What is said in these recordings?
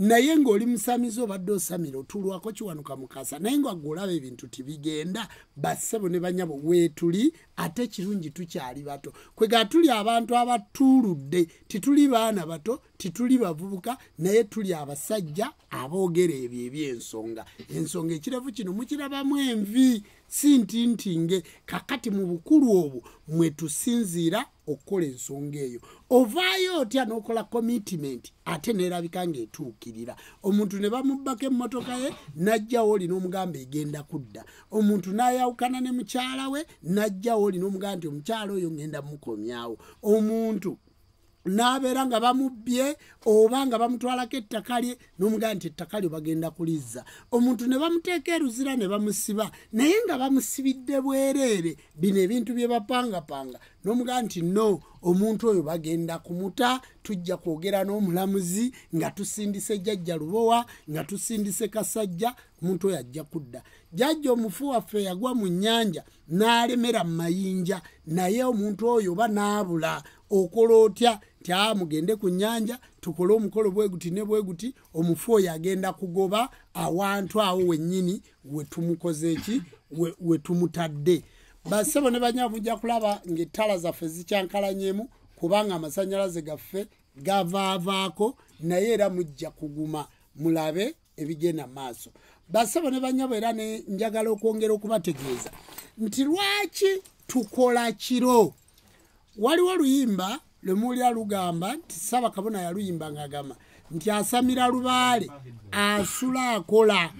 Naye ng'oli musamize obadde osamira otulwako Kiwanuka Mukasa, naye nga gw'olaba ebintu tibigenda. Bassebo ne bannyabo, weetuli ate kirungi tukyali bato, kwega tuli abantu abatuuludde, tituli baana bato, tituli bavubuka, naye tuli abasajja aboogera ebyo eby'ensonga. Ensonga ekirevu kino mukirabamu envi, si ntintinge. Kakati mu bukulu obwo mwe tusinziira okukola ensonga eyo. Ovaayo otya n'okola commitment ate neerabika ng'etuukirira? Omuntu ne bamubbako emmotoka ye, n'ajjawo oli n'omugamba egenda kudda. Omuntu n'ayawukana ne mukyala we, n'ajjawo oli n'omugamba nti omukyala oyo ngenda mukomyawo. Omuntu n'abeera nga bamubbye oba nga bamutwalako ettaka lye, n'omugamba nti ettaka lyo bagenda kulizza. Omuntu ne bamuteeka eruzira ne bamusiba, naye nga bamusibidde bwereere, bino ebintu bye bapangapanga, n'omugamba nti no, omuntu oyo bagenda kumuta, tujja kwogera n'omulamuzi nga tusindise Jjajja Lubowa, nga tusindise Kasajja, omuntu oyo ajja kudda. Jjajja omufu waffe yagwa mu nnyanja n'alemera mu mayinja, naye omuntu oyo oba n'abula, okola otya? Nti aa, mugende ku nnyanja tukole omukolo bwe guti ne bwe guti, omufu oyo agenda kugoba awantu awo wennyini we tumukoze eki, we tumutadde. Bassebo ne bannyabo, mujja kulaba ng'ettala zaffe zikyankalanyemu kubanga amasannyalaze gaffe gavaavaako, naye era mujja kuguma mulabe ebigenda maaso. Bassebo ne bannyabo, era ne njagala okwongera okubategeeza nti lwaki tukola kiro. Waliwo oluyimba lwe muwulira lugamba nti Ssaabakabona yaluyimba ng'agamba nti asamira lubaale asula akola,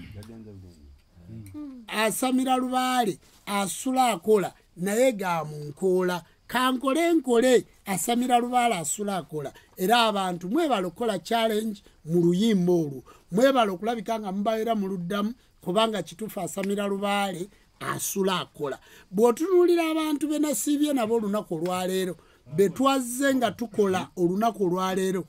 asamira lubaale asula akola, naye gamunkoola kankole nkole, asamira lubaale asula akola. Era abantu mwebale okukola challenge mu luyimba olwo, mwebale okulabika nga mubaera mu luddamu, kubanga kituufu asamira lubaale asula akola. Bw'otunuulira abantu be nasiibye nabo olunaku olwaleero, be twazze nga tukola olunaku olwaleero,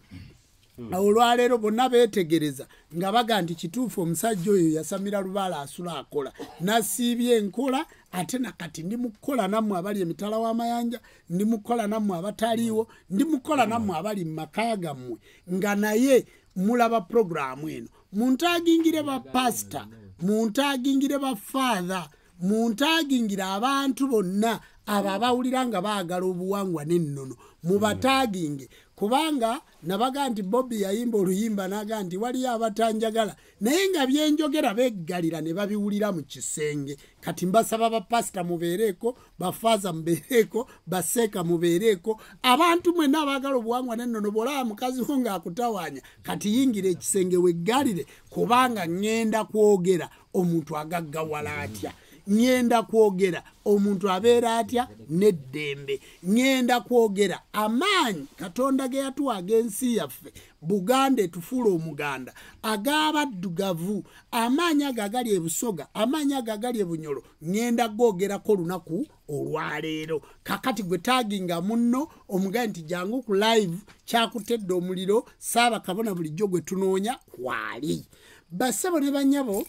olwaleero bonna beetegereza nga baga nti kituufu omusajja oyo yasamira lubaale asula akola. Nasiibye enkola, ate nakati ndi mukukola nammwe abali emitala w'amayanja, ndi mukukola nammwe abataliiwo, ndi mukukola nammwe abali mu maka gammwe, nga naye mulaba puroguraamu eno. Muntaagingire ba pasita, muntaagingire ba faatha, muntaagingire abantu bonna abo abawulira nga baagala obuwangwa n'ennono, mubataaginge. Kubanga nabaga nti Bobi yayimba oluyimba n'aga nti waliyo abatanjagala, naye nga byenjogera beggalira ne babiwulira mu kisenge. Kati mbasaba bapasita mubeereeko, bafaaza mubeereeko, baseeka mubeereeko, abantu mwenna abaagala obuwangwa n'ennono. Bw'olaba mukazi wo ng'akutawaanya, kati yingira ekisenge weggalire, kubanga ŋŋenda kwogera omuntu agaggawala atya, ŋŋenda kwogera omuntu abeera atya n'eddembe, ŋŋenda kwogera amaanyi Katonda ge yatuwa ag'ensi yaffe Buganda etufuula Omuganda, ag'abaddugavu, amaanyi ago agali e Busoga, amaanyi ago agali e Bunyolo, ŋŋenda googerako olunaku olwaleero. Kakati gwe taaginga munno omugaye nti jangu ku live, kyakutedde omuliro. Ssaabakabona bulijjo gwe tunoonya kwali. Bassebo ne bannyabo,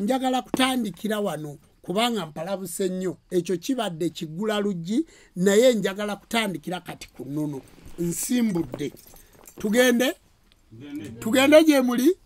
njagala kutandikira wano kubanga mpalabuse nnyo, ekyo kibadde kiggula luggi, naye njagala kutandikira kati ku nnono. Nsimbudde, tugende tugende gye muli.